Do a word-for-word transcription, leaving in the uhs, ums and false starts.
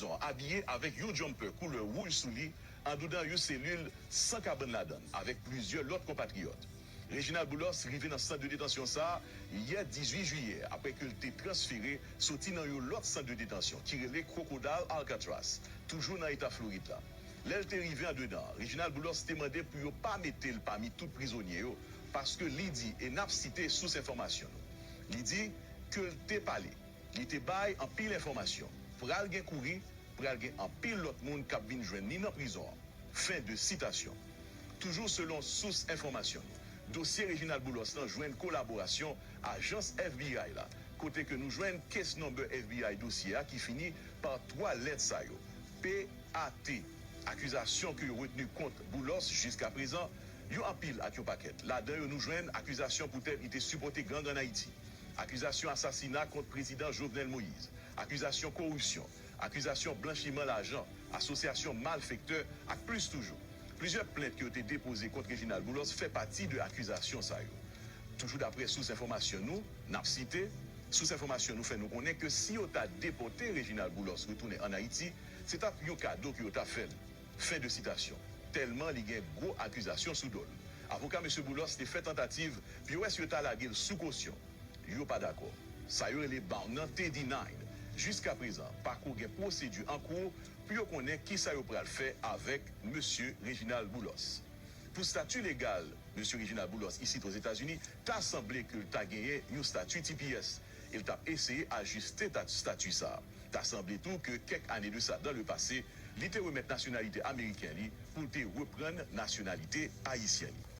prizon an abiye avèk yon jumper koulè wouj sou li, andoudan yon selil san kabann ladan l, avèk plizyè lòt konpatriyòt. Reginald Boulos rive nan sant de detansyon sa a yè dizuit jiyè, apre ke l te transfere soti nan yon lòt sant de detansyon ki rele Crocodile Alcatraz, toujou nan eta Florid la. Lè l te rive andedan an, Reginald Boulos te mande pou yo pa mete l pami tout prizonye yo, paske li di, e n ap site sous enfòmasyon nou, li di ke l te pale, li te bay anpil enfòmasyon, pral gen kouri, pral gen anpil lòt moun k ap vin jwenn li nan prizon an. Fen de sitasyon. Toujou selon sous enfòmasyon nou, dosye Reginald Boulos lan jwenn kolaborasyon ajans F B I la, kote ke nou jwenn case number F B I dosye a ki fini pa twa lèt sa yo, P A T. Akizasyon ke yo retni kont Boulos jiskaprezan, yo anpil ak yon pakèt. Ladan yo nou jwenn akizasyon poutèt li te sipòte gang ann Ayiti, akizasyon asasina kont Prezidan Jovenel Moïse, akizasyon koripsyon, akizasyon blanchiman lajan, asosyasyon malfektè, ak plis toujou. Plizyè plent ke yo te depoze kont Reginald Boulos fè pati de akizasyon sa yo. Toujou daprè sous enfòmasyon nou, n ap site, sous enfòmasyon nou fè nou konnen ke si yo ta depòte Reginald Boulos retounen ann Ayiti, se t ap yon kado ke yo ta fè l. Fen de sitasyon. Tèlman li gen gwo akizasyon sou do l. Avoka mesye Boulos te fè tantativ pou yo wè si yo ta lage l sou kosyon. Yo pa dakò. Sa yo rele bond nan te denied. Jiskaprezan, pako gen pwosedi an kou pou yo konnen kisa yo pral fè avèk mesye Reginald Boulos. Pou stati legal mesye Reginald Boulos isit Ozetazini, ta sanble ke l ta genyen yon stati T P S e l t ap eseye ajiste ta- stati sa a. Ta sanble tou ke kèk ane de sa, dans le passé, li te remèt nasyonalite ameriken li pou l te reprann nasyonalite ayisyen li.